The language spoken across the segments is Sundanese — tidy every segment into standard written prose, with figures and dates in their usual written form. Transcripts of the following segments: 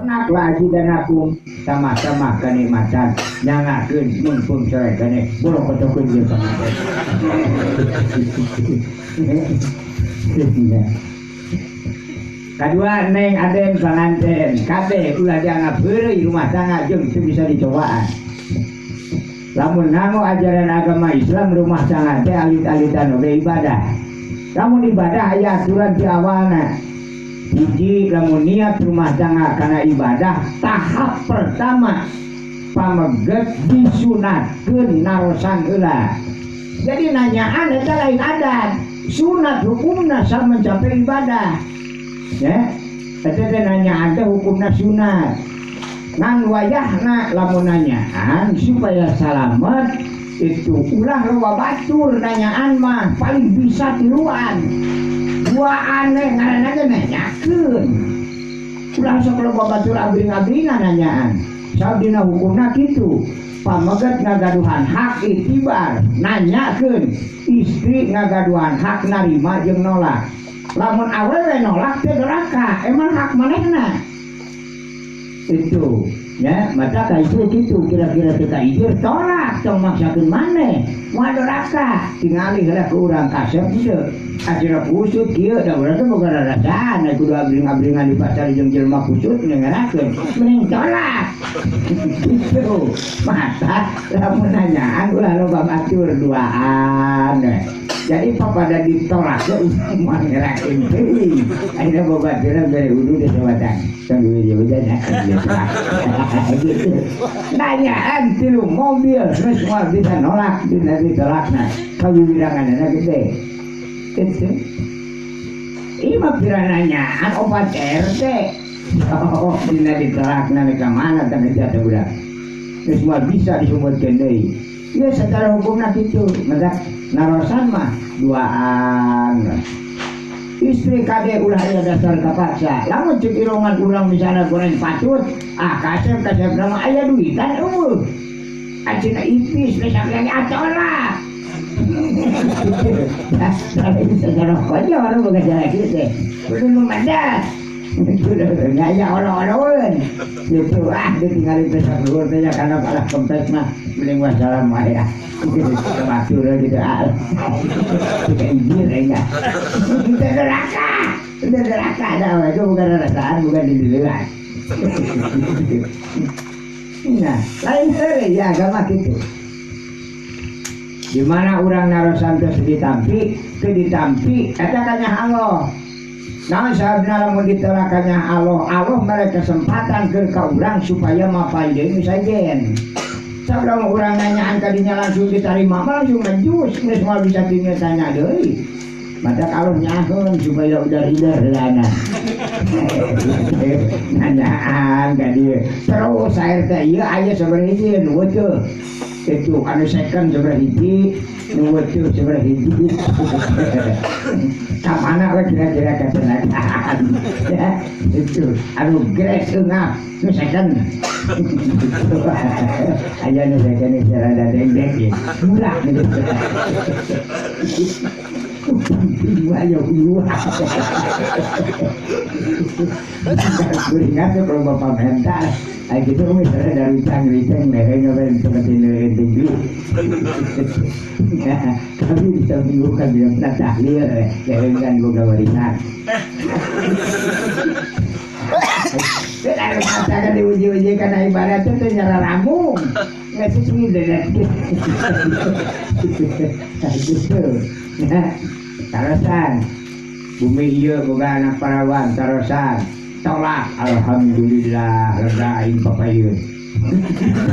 Nak lagi dan aku sama-sama kenikmatan nyangakeun mumpung sore kene bolo kotokeun ieu panganten. Kadua neng aden panganten kabeh ulah dianggap heureuy rumah tangga jeung teu bisa dicobaan. Lamun nganggo ajaran agama Islam rumah tangga teh alit-alitan oge ibadah. Lamun ibadah aya aturan ti awalna. Hiji lamun niat rumah tangga karena ibadah tahap pertama pameget disunatkeun narosan heula. Jadi nanyaan eta lain adat, sunat hukumna sah mencapai ibadah. Ya, eta teh nanyaan teh hukumna sunat. Ngan wayahna lamun nanyaan supaya salamet itu ulah loba batur nanyaan mah paling bisa tiluan. Dua aneh ngaranna ge nanyakeun. Ulah sok loba batur abring-abringan nanyaan. Sabab dina hukumna kitu. Pameget ngagaduhan hak itibar nanyakeun, istri ngagaduhan hak narima jeung nolak. Lamun awewe nolak teh doraka, emang hak manehna. Itu ya, mata ka istri kitu kira-kira teu ka ijir tolak tong maksakeun maneh. Moal doraka, tingali heula ku urang kasep teu. Acira kusut kieu da urang teh boga rarasaan kudu abring-abringan di pasar jeung jelema kusut ngerakeun. Mending tolak. Gitu. Mata lamun nanyaan ulah loba batur duaan. Jadi papada ditolak ge moal ngerakeun teuing. Ayeuna boga baturna bere wudu deh sawatan. Tong diuji-ujian gitu. Nanyaan tilu mobil geus moal bisa nolak dina ditolakna. Kawiwiranganna gede. Itu. Ieu mah pira nanyaan opat RT. Oh, dina ditolakna ka mana teh jatuh budak. Geus moal bisa disumutkeun deui. Ieu secara hukumna kitu, matak narosan mah duaan. Istri kade ulah aya dasar kapaksa. Lamun ceuk irongan urang misalna goreng patut, ah kasep kasep nama aya duitan eueuh. Acina ipis geus sampean atolak. Secara konyol orang boga jalan kieu teh. Kudu nu madat. Ngaya olok-olokeun. Gitu ah ditinggali teh saluhur teh kana kalah kempes mah mending wassalam wae ah. Batur gitu ah. Kita izin enggak. Kita neraka. Kita neraka dah itu bukan rasaan bukan dilihat. Nah, lain heureuy ya agama kitu. Di mana urang narosan teh ditampi, teu ditampi eta kanya Allah. Naon sababna lamun ditolak kanya Allah, Allah mere kesempatan keur ka urang supaya mapay deui nu sajen. Sabab urang nanyaan ka dinya langsung ditarima mah langsung menjus, geus moal bisa tinggal tanya deui. Matak Allah nyaheun supaya udar-udar heulana. Nanyaan ka dieu. Terus air teh ieu aya sabaraha hiji nu teu. Itu anu second sabaraha hiji, nu teu sabaraha hiji. Ka mana we kira-kira katenagaan. Ya, itu anu grace eungap nu second. Aya nu second rada dengdek ya. Murah gitu. Dua ya dua. Beringat tuh kalau bapak mental, kayak gitu misalnya dari cang-riceng lehernya kan seperti leher tinggi. Tapi bisa minggukan bilang pernah tahlil, leher kan boga warisan. Tidak katakan diuji-uji karena ibarat itu nyara rambung. Nggak sesuai dengan gitu. Nah, tarosan bumi ieu boga anak parawan tarosan tolak alhamdulillah lega aing papayun.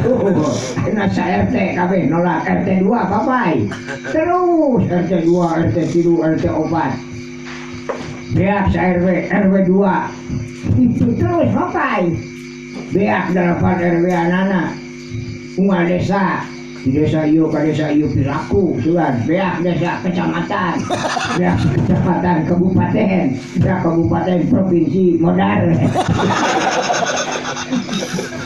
Oh, ayeuna sa RT kabeh nolak RT 2 papai. Terus RT 2, RT 3, RT 4. Beak sa RW, RW 2. Itu terus papai. Beak 8 RW anana. Unggal desa di desa ieu ka desa ieu pilaku sugan beak desa kecamatan beak kecamatan kabupaten beak kabupaten provinsi modar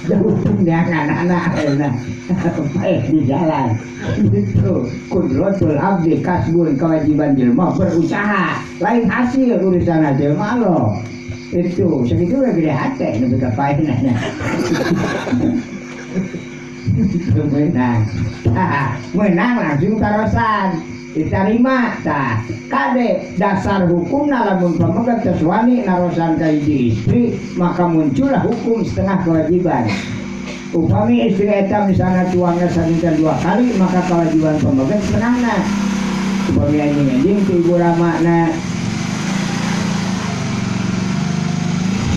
jauh tundangan anak-anak baik di jalan itu kudratul abdi kasbun kewajiban jelma berusaha lain hasil urusan hasil mah Allah. Itu sakitu we gede hate nu ka paehna. Menang. Menang langsung tarosan. Diterima tah. Kade dasar hukumna lamun pamegat tos wani narosan ka hiji istri, maka muncullah hukum setengah kewajiban. Upami istri eta misalnya tuangna sadinten 2 kali, maka kewajiban pamegat setengahna. Upami anjing-anjing ti ibu ramana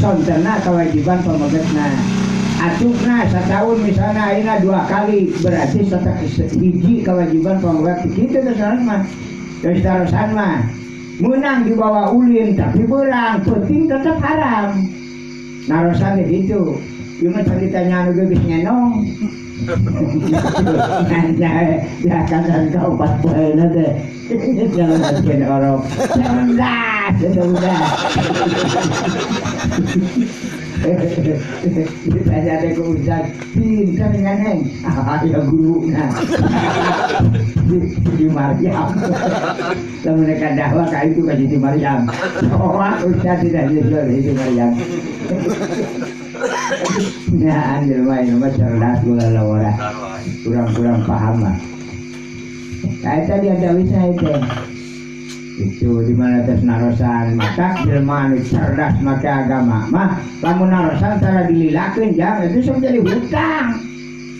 sontena kewajiban pamegatna. Acukna setahun misalnya ayeuna 2 kali, berarti hiji kewajiban pamegat kitu teh saran mah. Geus tarosan mah meunang dibawa ulin tapi beurang, penting tetep haram. Narosan teh kitu. Ieu mah caritanya anu geus ngenong. Ya kan kau empat poe teh. Jangan bikin orok. Cerdas, udah. Ditanya teh ku ustaz, pinter ngeneng. Ah, ya guru nah. Siti Maryam. Lamun mereka dakwah ka itu ka Siti Maryam. Oh, ustaz tidak jujur Siti Maryam. Nah, anjir mah ieu mah cerdas gula lawara. Kurang-kurang paham mah. Kayak tadi ada wisna itu. Itu di mana tes narosan maka jelema anu cerdas make agama mah lamun narosan tara dililakeun jang itu sok jadi hutang.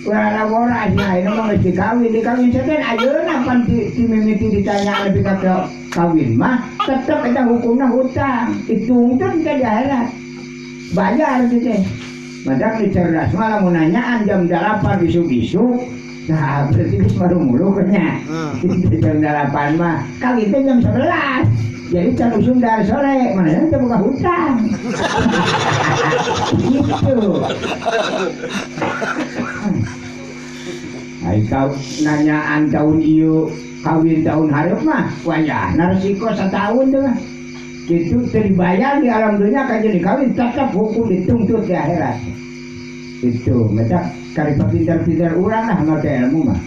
Urang lawara nya ieu mah geus dikawin saten ayeuna pan ti mimiti ditanya lebih ka kawin mah tetep eta hukumna hutang. Dituntut ke di akhirat. Bayar gitu teh. Madak dicerdas mah lamun nanyaan jam 8 isuk-isuk. Nah, berarti geus marumuluh nya. Jam 8 mah kawin teh jam 11. Jadi can usum dari sore, mana teh buka hutang. Gitu. Ai kau nanyaan tahun ieu kawin tahun hareup mah wayahna resiko satahun teh. Itu terbayar di alam dunia kajian dikawin tetap hukum dituntut di akhirat. Itu mata kari pintar-pintar urang lah make ilmu mah.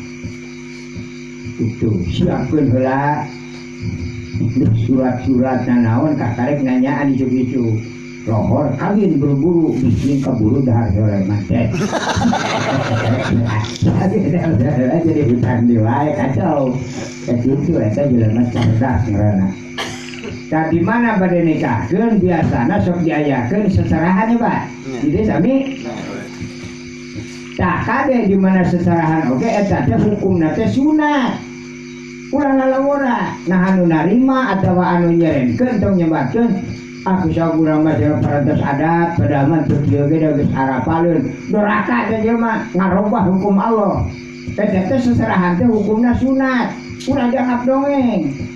Itu siapkeun heula surat-surat nanaon kakarek nanyaan isuk-isuk. Lohor kawin buru-buru bikin keburu dahar sore mah teh. Jadi hutang di wae kacau. Kitu eta jelema cerdas ngaranna. Tah di mana bade nikahkeun biasana sok diayakeun seserahan ya Pak. Jadi sami tah kade di mana seserahan oge eta teh hukumna teh sunat. Ulah lalawara nah anu narima atawa anu nyerenkeun tong nyebatkeun aku sok urang mah jeung parantos adat padahal mah teu kieu ge geus arapaleun. Doraka teh jelema ngarobah hukum Allah. Eta teh seserahan teh hukumna sunat. Ulah dianggap dongeng.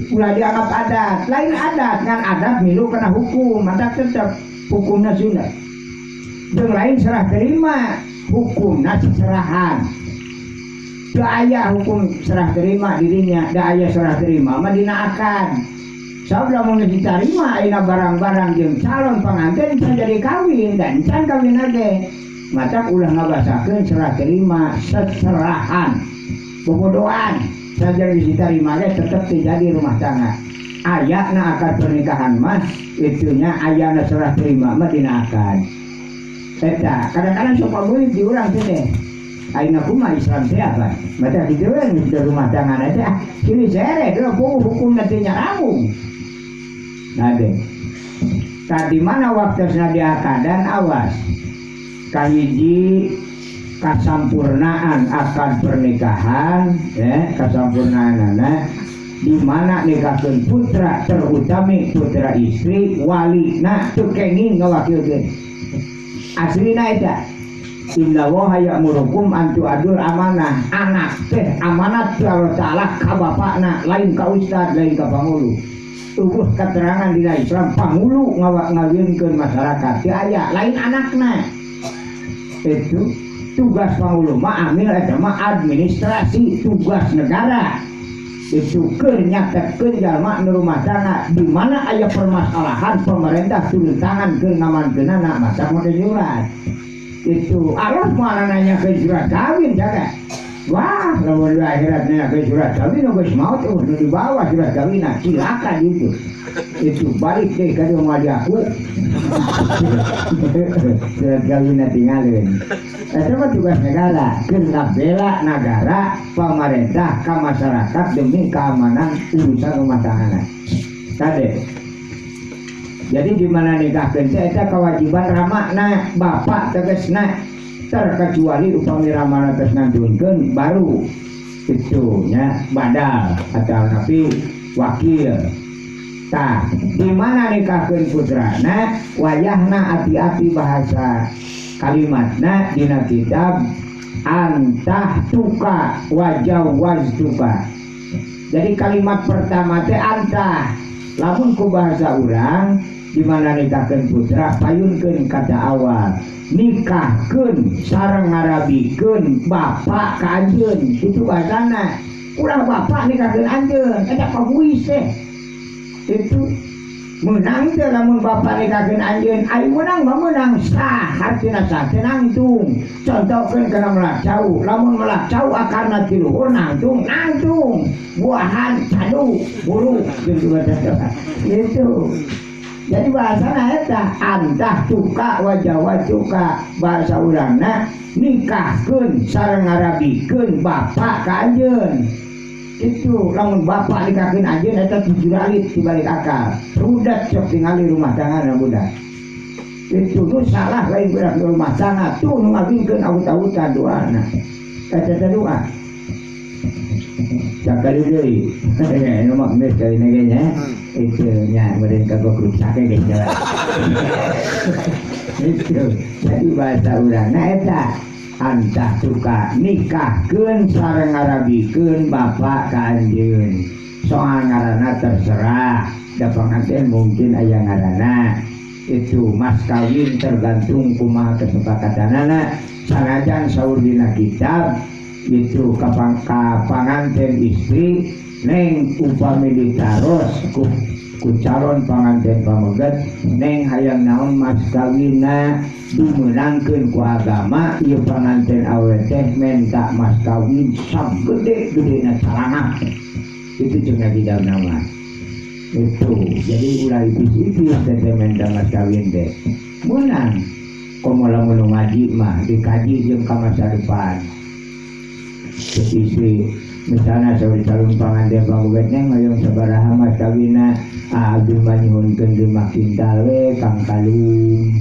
Ulah dianggap adat, lain adat, kan adat milu kena hukum, maka tetap hukumnya sunat. Yang lain serah terima, hukumnya seserahan. Daya hukum serah terima dirinya, daya serah terima mah dina akad. Sabab lamun diterima ayeuna barang-barang jeung calon pengantin can jadi kawin dan can kawin lagi. Maka ulah ngabasakeun serah terima seserahan. Bobodohan. Saja diterima ge tetap terjadi rumah tangga. Ayana akad pernikahan mah itunya ayana serah terima mah dina akad. Eta kadang-kadang sok pabuih di urang teh. Ayeuna kumaha Islam teh apa? Mata kitu we di rumah tangga teh ah kini sere teh hukumna teh nyarambung. Nah deh. Tadi mana waktosna diakadan awas. Kahiji kasampurnaan akad pernikahan ya, kasampurnaan anak di mana nikahkeun putra terutami putra istri walina teu kenging ngawakilkeun aslina eta inna waha ya'murukum an tu'adul amanah anak teh amanat ti Allah Ta'ala ka bapakna lain ka ustad lain ka pangulu eueuh keterangan dina Islam pangulu ngawinkeun masyarakat teu aya lain anakna itu tugas pangulu mah amil eta mah administrasi tugas negara itu keur nyatetkeun jalma nu rumah tangga di mana aya permasalahan pemerintah turun tangan keur ngamankeunana masak make surat itu Allah mah nanya ke surat kawin jaga Wah, lamun di akhirat nya surat kawin geus maot eueuh nu dibawa surat kawinna cilaka gitu. Itu balik deh ka dieu moal diaku. Surat kawinna tinggalin. Eta mah tugas negara, keur ngabela nagara, pamarentah ka masyarakat demi keamanan urusan rumah tangga. Kade. Jadi di mana nikahkeun teh eta kewajiban ramana bapak tegasna. Terkecuali upami ramana tos ngantunkeun baru itu nya badal atau napi wakil. Tah, di mana nikahkeun putrana wayahna ati-ati bahasa kalimatna dina kitab antah tuka wajawaztuka. Jadi kalimat pertama teh antah. Lamun ku bahasa urang di mana nikahkeun putra payunkeun kata awal nikahkeun sareng ngarabikeun bapak ka anjeun itu bahasana ulah bapak nikahkeun anjeun eta pabuis teh itu meunang teh lamun bapak nikahkeun anjeun ari meunang mah meunang sah hartina sah teh nangtung contohkeun kana melak cau lamun melak cau akarna ti luhur nangtung nangtung buahan cadu buruk gitu itu. Jadi bahasana eta antah tuka wajawa tuka bahasa urangna nikahkeun sareng ngarabikeun bapak ka anjeun. Itu lamun bapak nikahkeun anjeun eta tujuh alit di balik akal. Rudat sok tingali rumah tangga budak. Itu nu salah lain budak rumah tangga tuh nu ngawinkeun awut-awutan doana. Eta teh doa. Sakali deui. Nu mah geus kawin ge nya. Itu nya meureun kagok rusak ge jalan. Itu jadi bahasa urangna eta antah tuka nikahkeun sareng ngarabikeun bapak ka anjeun. Soal ngaranna terserah, da panganten mungkin aya ngaranna. Itu mas kawin tergantung kumaha kesepakatanana. Sanajan saur dina kitab itu ka panganten istri neng upami ditaros ku calon panganten pameget neng hayang naon mas kawinna dimeunangkeun ku agama ieu panganten awewe teh menta mas kawin sagede-gedena calangah itu cenah di dalam nama itu jadi ulah ipis-ipis teh menta mas kawin teh meunang komo lamun ngaji mah dikaji jeung ka masa depan. Istri misalnya saur calon panganten pameget neng hoyong sabaraha mas kawinna abdi mah nyuhunkeun 5 kintal we kang kalung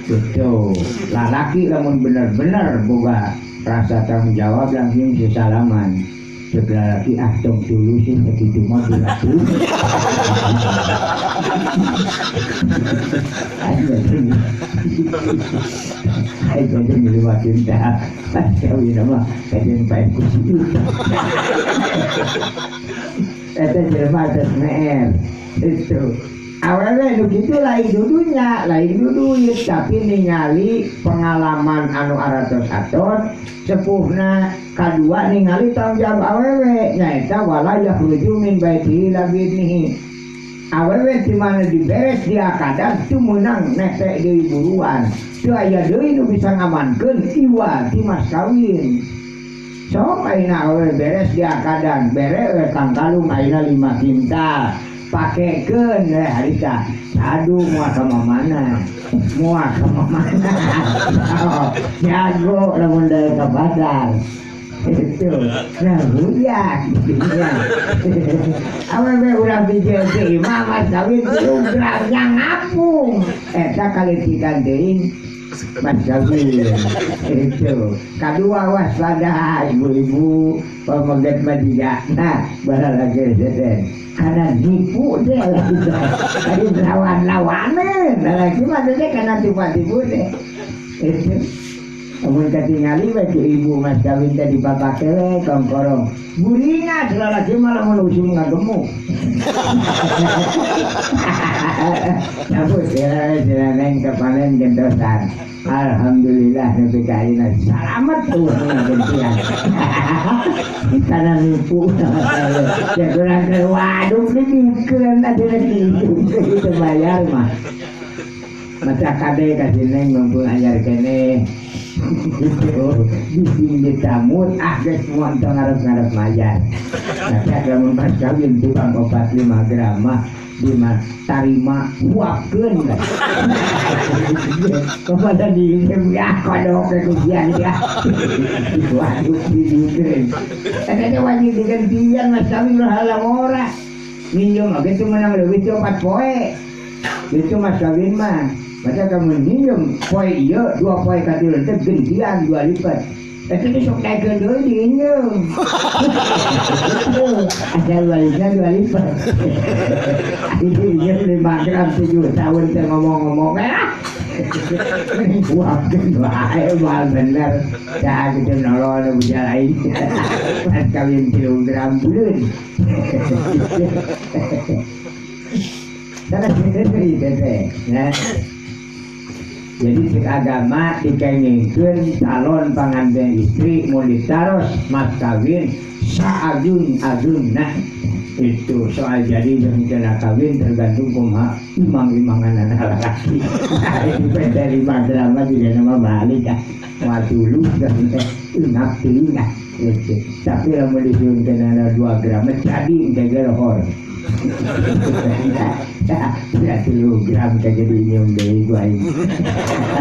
gitu. Lalaki lamun bener-bener boga rasa tanggung jawab langsung sesalaman. Cek lalaki ah tong tulus sih sakitu mah dilaku. Ai jadi 5 kintal pas kawin mah kajeun pae ku situ. Eta jelema teh meer itu. Awewe nu kitu lain dudunya, lain duduit tapi ningali pengalaman anu aratos-atos sepuhna kadua ningali tanggung jawab awewe nyaeta wala yakhruju min baitihi la biidnihi. Awewe di mana diberes di akadan teu meunang netek deui buruan. Teu aya deui nu bisa ngamankeun iwa ti mas kawin. Sok ayeuna awewe beres di akadan, bere we kang kalung ayeuna 5 kintal. Pakekeun we harita. Aduh moal ka mana? Moal ka mana? Jago lamun dari ka pasar. Itu. Nah, budak. Awewe urang bijil teh imah mas kawin diugrang yang ngapung. Eta kalitikan teuing mas kawin. Itu. Kadua waspada ibu-ibu pameget mah jiga. Nah, baralagi teh. Karena nipu deh lagi tadi lawan-lawanan lagi mah teh karena tipu-tipu deh. Itu. Amun katingali we ku ibu mas kawin teh dipapake we kongkorong. Buringat lalaki mah lamun usum ngagemuk. Cabut ya neng kepanen gentosan. Alhamdulillah nepi ka ayeuna salamet tuh gantian. Karena nipu. Ya kurang ke waduh dikeun atuh kitu bayar mah. Mata kade ka si neng mampu anyar keneh. Gitu bising ditamut ah geus moal tong ngarep-ngarep mayar. Tapi lamun mas kawin tukang 45 gram mah di tarima huapkeun lah. Kepada di ya kodok ke kujian ya. Waduh dijukeun. Eta teh wajib digantian mas kawin ulah halang ora. Minjem oge teu meunang leuwih ti 4 poe. Itu mas kawin mah. Maka kamu minjem poe ieu 2 poe katilu teh gentian 2 lipat. Eta teh sok daekeun deui diinjem. Asal balikna 2 lipat. Itu injem 5 gram 7 tahun teh ngomong-ngomong ah. Huapkeun wae moal bener. Dah kitu nolong bujal aing. Mas kawin 3 gram buleun. Salah sendiri teh. Nah. Jadi cek agama dikengingkeun calon panganten istri mun ditaros mas kawin saajun-ajunna. Itu soal jadi jeung kena kawin tergantung kumaha imang-imangan anak laki. Itu dari 5 gram juga nama balik ah. Moal dulu enak teuing ah. Tapi lamun disuhunkeun 2 gram jadi engke ge lohor. Tidak 3 gram jadi nyium deui ku aing.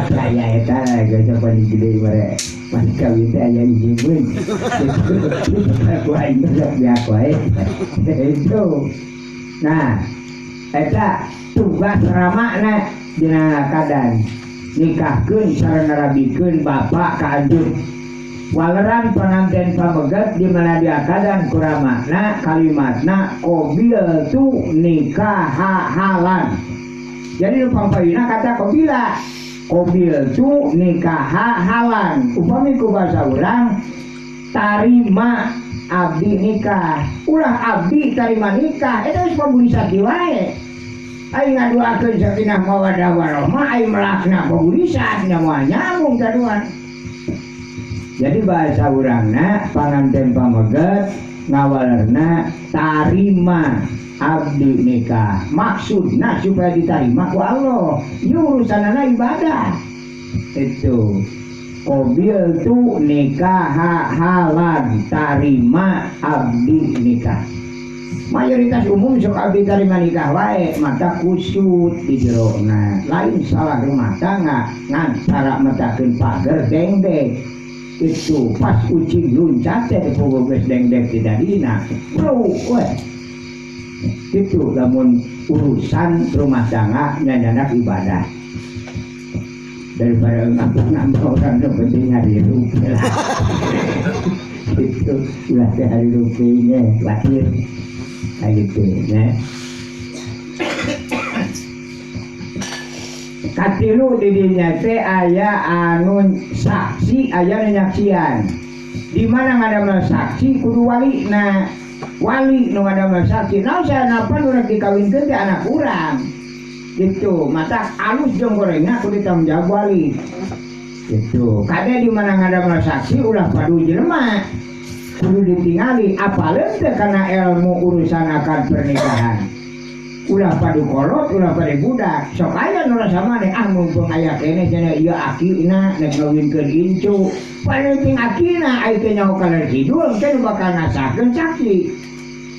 Saya eta geus paling gede bare mas kawin teh aya nyiumeun. Ku aing sok biak wae. Itu. Nah, eta tugas ramana dina kadan nikahkeun sareng ngarabikeun bapak ka anjeun. Waleran pengantin pameget di mana diakadan kuramakna kalimatna qobil tu nikah halan. Jadi nu pangpayuna kata qobila. Qobil tu nikah halan. Upami ku bahasa urang tarima abdi nikah. Ulah abdi tarima nikah eta geus paburisati wae. Aing ngaduakeun sakinah mawaddah warahmah aing melakna paburisat nya moal nyambung kaduan. Jadi bahasa urangna panganten pameget ngawalerna tarima abdi nikah. Maksudna supaya diterima ku Allah. Ieu urusanana ibadah. Itu. Qobil tu nikah halan tarima abdi nikah. Mayoritas umum sok abdi tarima nikah wae mata kusut di jerona. Lain salah rumah tangga ngan cara metakeun pager dengdek. Itu pas ucing luncat teh pogo geus dengdek tidak dina. Bro, weh. Itu lamun urusan rumah tangga nyanyanak ibadah. Daripada ngambek-ngambek orang nu penting hari rupi lah. Itu ulah teh hari rupinya lahir. Kayak gitu ya. Katilu di dinya teh aya anu saksi aya nu nyaksian. Di mana ngadamel saksi kudu wali na. Wali nu ngadamel saksi. Naon saena nu rek dikawinkeun teh anak urang. Gitu, mata alus jeung gorengna kudu ditanggung jawab wali. Gitu. Kade di mana ngadamel saksi ulah padu jelema. Kudu ditingali apaleun teh kana ilmu urusan akad pernikahan. Ulah padu kolot, ulah padu budak. Sok aya nu rasa maneh ah mumpung aya keneh cenah ieu akina nek ngawinkeun incu. Padahal ting akina ai teh nyaho kaler kidul teh bakal ngasahkeun saksi.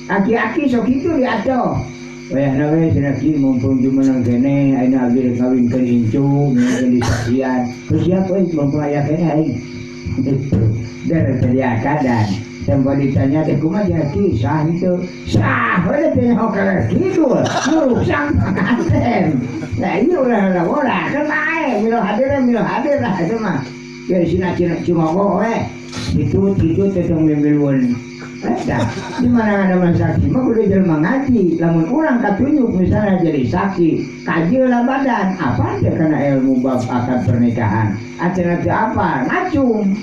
Aki-aki sok kitu diatoh. Wayahna we cenah ki mumpung jumeneng keneh ayeuna abdi rek ngawinkeun incu, ngawinkeun disaksian. Terus siap euy mumpung aya keneh aing. Gitu. Der teh diakadan. Tempo ditanya teh kumaha jadi sah itu sah we teh nyaho kaler kidul ngurusang panganten. Nah ieu ulah ora kan bae milo hadir lah eta mah. Biar sina cuma we itu teh tong mimiluan. Eta di mana ada saksi mah kudu jelema ngaji lamun urang katunjuk misalnya jadi saksi kajeula badan apa teh kana ilmu bab akad pernikahan acan teh apa ngacung.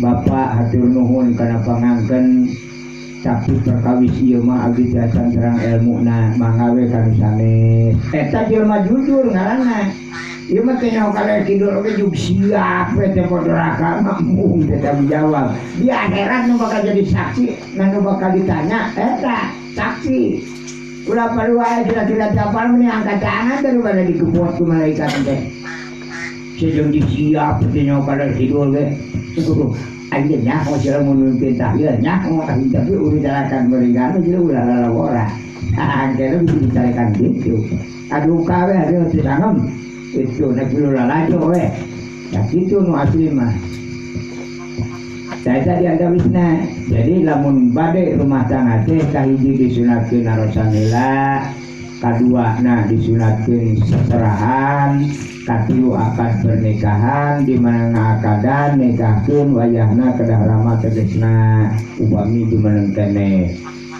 Bapak hatur nuhun kana pangangkeun tapi perkawis ieu mah abdi teh acan terang elmuna mangga we kanu sanes. Eta jelema jujur ngaranna. Ieu mah teh nyaho kaler kidul oge jug siap we teh podoraka mah embung teh tanggung jawab. Di akhirat nu bakal jadi saksi, nu bakal ditanya eta saksi. Ulah perlu wae kira-kira apal meni angkat tangan daripada digebot ku malaikat teh. Sejeng disiap teh nyaho kadar kidul ge. Aing nyaho sia mun mimpin tahlil nyaho tapi urang carakan berikan mah ulah lalawora. Angkena bisa dicarikan gitu. Aduh kawe hasil teu sangem. Itu nek lalajo we. Ya kitu nu asli mah. Saya tadi ada wisna. Jadi lamun bade rumah tangga teh kahiji disunatkeun narosan heula, kaduana disunatkeun seserahan, katilu akad pernikahan di mana ngakadan nikahkeun wayahna kedah rama tegesna upami jumeneng keneh.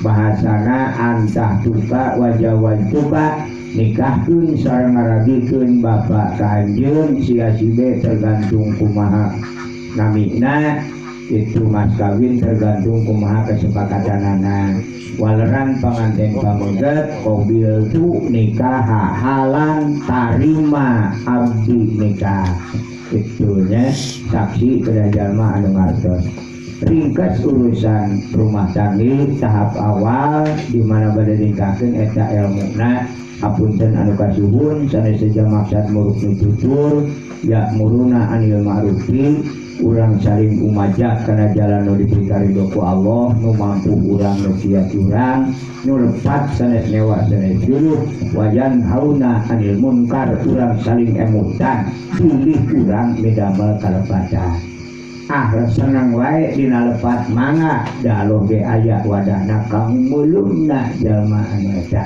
Bahasana antah tuka wajawan tuka nikahkeun sareng ngaragikeun bapak ka anjeun sia si B tergantung kumaha namina itu mas kawin tergantung kumaha kesepakatanana. Waleran panganten pameget qabil tu nikah halan tarima abdi nikah itunya saksi kedah jalma anu ngartos. Ringkas urusan rumah tangga tahap awal di mana bade nikahkeun eta elmuna hapunten anu kasuhun sanes seja maksad muruk nu tutur ya muruna anil ma'rufi urang saling umajak kana jalan nu dipikarido ku Allah nu mampu urang nu kiat urang nu lepat sanes newa sanes juluh wajan hauna anil munkar urang saling emutan pilih urang midamel kalepatan. Ah seneng wae dina lepat mangga da Allah ge aya wadahna kangmulumna jalma anu eta.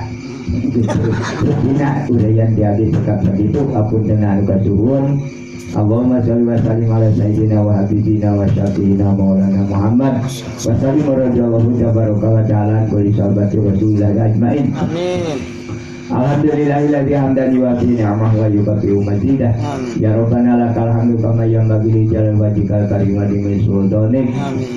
Dina urayan diabdi cekap sakitu apunten anu kasuhun. Allahumma shalli wa sallim ala sayyidina wa habibina wa syafiina maulana Muhammad wa sallim radhiyallahu tabaraka wa ta'ala kulli sahabati rasulillah ajmain. Amin. Alhamdulillahilladzi hamdan yuwafi ni'amahu wa yukafi'u mazidah. Ya Rabbana lakal hamdu kama yanbaghi li jalali wajhikal karim wa li sultanik.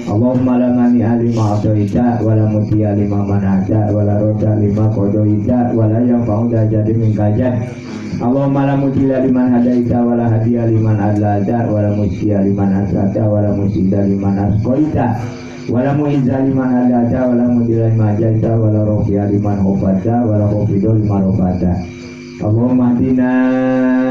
Allahumma la mani'a lima a'taita wa la muti'a lima mana'ta wa la radda lima qadaita wa la yanfa'u dzal jaddi minkal jadd. Allahumma la mudilla liman hadaita wa la hadiya liman adlalta wa la musyi'a liman asata wa la musida liman asqaita wa la mu'izza liman hadata wa la mudilla liman hajaita wa la rafi'a liman khafata wa la khafida liman rafata. Allahumma hdina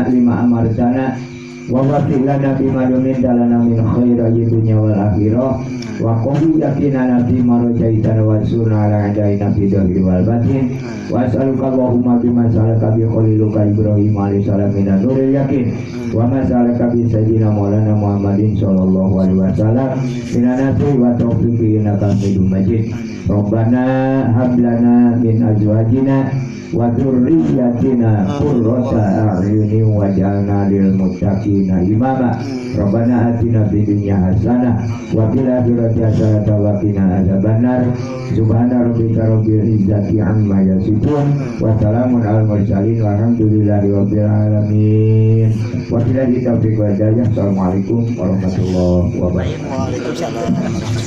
lima amartana wa wafiq lana bima duminta lana min khairi dunya wal akhirah wa qul yaqinana bima rajaitana wa sunna ala adaina fi dhahri wal batin wa as'aluka Allahumma bima sa'alaka bi khaliluka Ibrahim alaihi salam min nuril yakin wa ma sa'alaka bi sayyidina Maulana Muhammadin sallallahu alaihi wasallam min nasri wa taufiqi innaka Hamidum Majid. Rabbana hab lana min azwajina wa dzurriyyatina qurrata a'yunin waj'alna lil muttaqina imama. Rabbana atina fid dunya hasanah wa fil akhirati hasanah wa qina adzabannar. Subhana rabbika rabbil izzati amma yasifun wa salamun alal mursalin walhamdulillahi rabbil alamin. Wa billahi taufiq wal hidayah. Assalamualaikum warahmatullahi wabarakatuh. Waalaikumsalam.